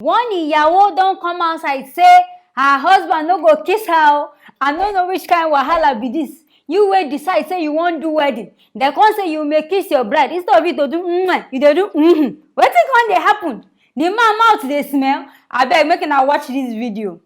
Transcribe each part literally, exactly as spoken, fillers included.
One iyawo don come outside say her husband no go kiss her o. I no know which kind wahala be this. You wey decide say you wan do wedding, dem come say you may kiss your bride, instead of you to do mm, you dey do mm. Wetin come dey happen? The man mouth dey smell. Abeg, make una watch this video.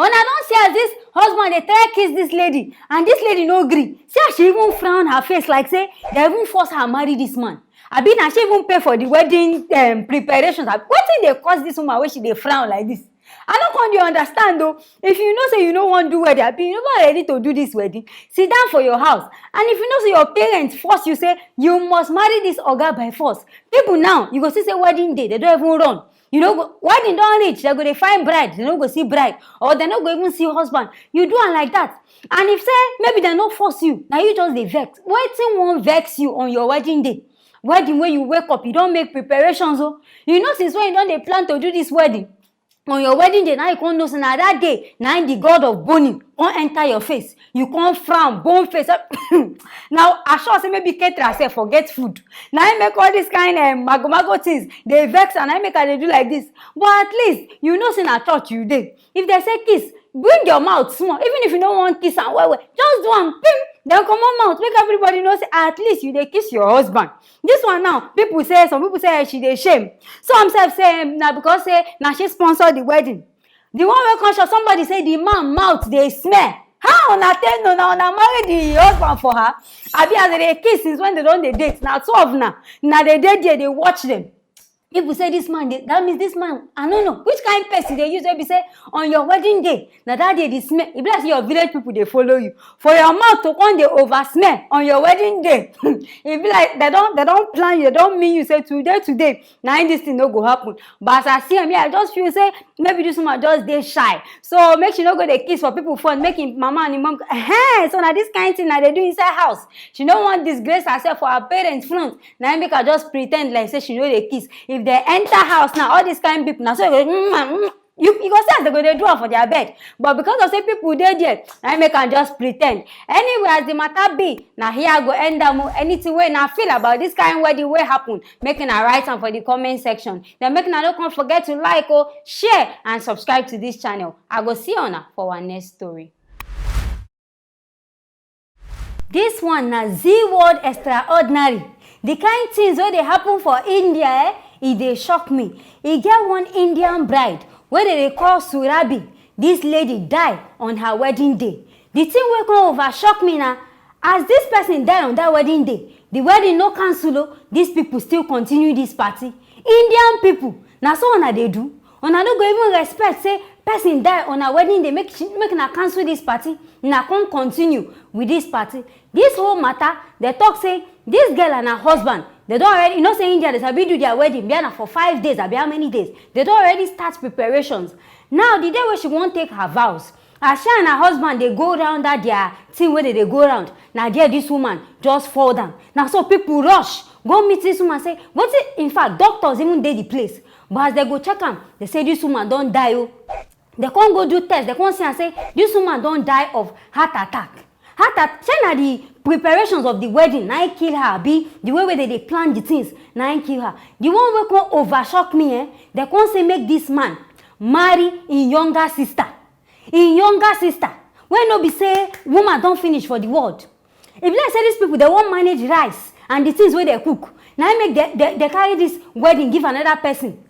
Una don see as this husband dey try kiss this lady, and this lady no gree. See as she even frown her face like say dem even force her marry this man. Abi na she even pay for the wedding um, preparations? Abi wetin dey cause this woman wey she dey frown like this? I no come dey understand o. If you know say you no wan do wedding, abi you never ready to do this wedding, sit down for your house. And if you know say your parents force you say you must marry this oga by force, people now, you go see say wedding day, dem don even run. You know, wedding don reach, dem go dey find bride, dem no go see bride, or dem no go even see husband. You do am like that. And if say maybe dem no force you, na you just dey vex. Wetin wan vex you on your wedding day? Wedding wey you wake up, you don make preparations o. You know since when you don dey plan to do this wedding? On your wedding day, now you come know say na that day na im the god of boning come enter your face. You come frown, bone face. Now I sure say maybe caterer sef forget food. Na im make all this kind um, mago mago things dey vex, and na im make I dey do like this. But at least you know say na church you dey. If dem say kiss, bring your mouth small. Even if you no wan kiss am well well, just do am pim, then comot mouth, make everybody know say at least you dey kiss your husband. This one now, people say, some people say eh, she dey shame. Some sef say em, na because say na she sponsor the wedding. The one wey come show, somebody say the man mouth dey smell. How una take know? Na una marry the husband for her? Abi as dem dey kiss since when dem don dey date, na two of una, una dey dey there dey watch dem. People say this man dey, that means this man, I no know which kind person dey use wey be say on your wedding day, na that day the smell, e be like say your village people dey follow you. For your mouth to come dey over smell on your wedding day, e be like dem don dem don plan you, dem don mean you say today today na im this thing no go happen. But as I see am here, I just feel say maybe this woman just dey shy, so make she no go dey kiss for people front, make im mama and im mom, eh, so na this kind thing na dey do inside house. She no wan disgrace herself for her parents front, na im make her just pretend like say she no dey kiss. If dem enter house now, all this kind people na so you go mm, mm, you, you go see as dem go dey do am for their bed. But because of say people dey there, na im make am just pretend. Anyway, as the matter be, na here I go end am o. Anything wey una feel about this kind wedding wey happen, make una write am for the comment section. Then make una no come forget to like o, share and subscribe to this channel. I go see una for our next story. This one na Z World Extraordinary. The kind things wey dey happen for India, eh, e dey shock me. E get one Indian bride wey dem dey call Surabi. This lady die on her wedding day. The thing wey come over shock me na as this person die on that wedding day, the wedding no cancel o. These people still continue this party. Indian people, na so una dey do? Una no go even respect say person die on her wedding day, make she, make una cancel this party, una come continue with this party. This whole matter, dem talk say this girl and her husband, dem don already, you know say India, dem sabi do their wedding, be na for five days, abi how many days, dem don already start preparations. Now the day wey she wan take her vows, as she and her husband dey go round that their thing wey dem dey go round, na there this woman just fall down. Na so people rush go meet this woman say wetin, in fact, doctors even dey the place, but as dem go check am, dem say this woman don die o. Dem come go do test, dem come see am say this woman don die of heart attack. Heart attack, shey na the preparations of the wedding na im kill her, abi the way wey dem dey plan the things na im kill her? The one wey come over shock me, eh, dem come say make this man marry im younger sister. Im younger sister, wey no be say woman don finish for the world. E be like say these people, dem wan manage rice and the things wey dem cook, na im make dem, dem, dem carry this wedding give another person.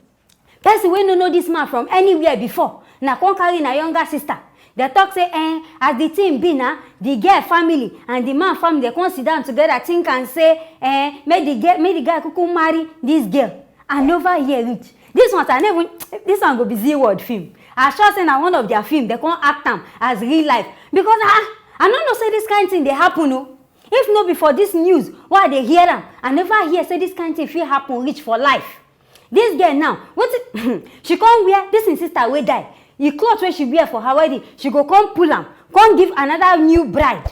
Person wey no know this man from anywhere before, na come carry na younger sister. Dem talk say, eh, as the thing be na, the girl family and the man family, dem come sit down together, think am say, eh, make the girl, make the guy kuku marry this girl. I never hear reach. This one, I never, this one go be Z World film. I sure say na one of their film, dem come act am as real life. Because ah, I no know say this kind thing dey happen o. If no be for this news wey I dey hear am, I never hear say this kind thing fit happen reach for life. This girl now, wetin she come wear, this im sister wey die, the cloth wey she wear for her wedding, she go come pull am, come give another new bride.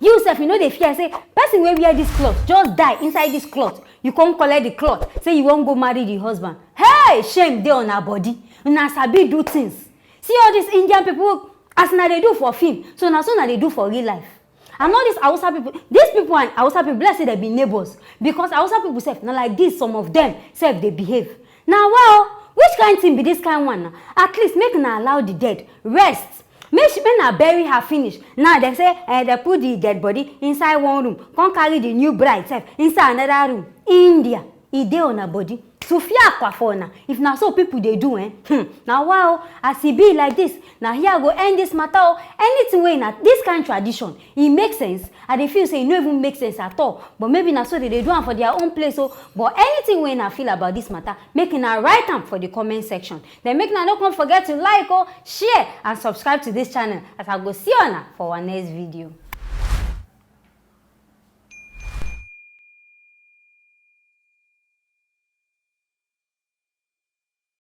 You sef, you no dey fear say person wey wear this cloth just die inside this cloth, you come collect the cloth, say you wan go marry the husband? Hey, shame dey on her body. Una sabi do things. See all these Indian people, As una dey do for film, so na so una dey do for real life. And all these Hausa people, these people and Hausa people, be like say dem be neighbors, because Hausa people sef, na like this some of them sef dey behave. Na wa o, which kind thing be this kind one na? At least make una allow the dead rest. Make she, make una bury her finish. Now dem say, eh, dem put the dead body inside one room, come carry the new bride sef inside another room. India, e dey una body. Sofia Akwa for una. If na so people dey do, eh? Hmm. Na wa o, as e be like this, na here I go end this matter o. Anything wey na this kind tradition, e make sense? I dey feel say e no even make sense at all. But maybe na so dem dey do am for their own place o. But anything wey una feel about this matter, make una write am for the comment section. Then make una no come forget to like o, share and subscribe to this channel, as I go see una for our next video.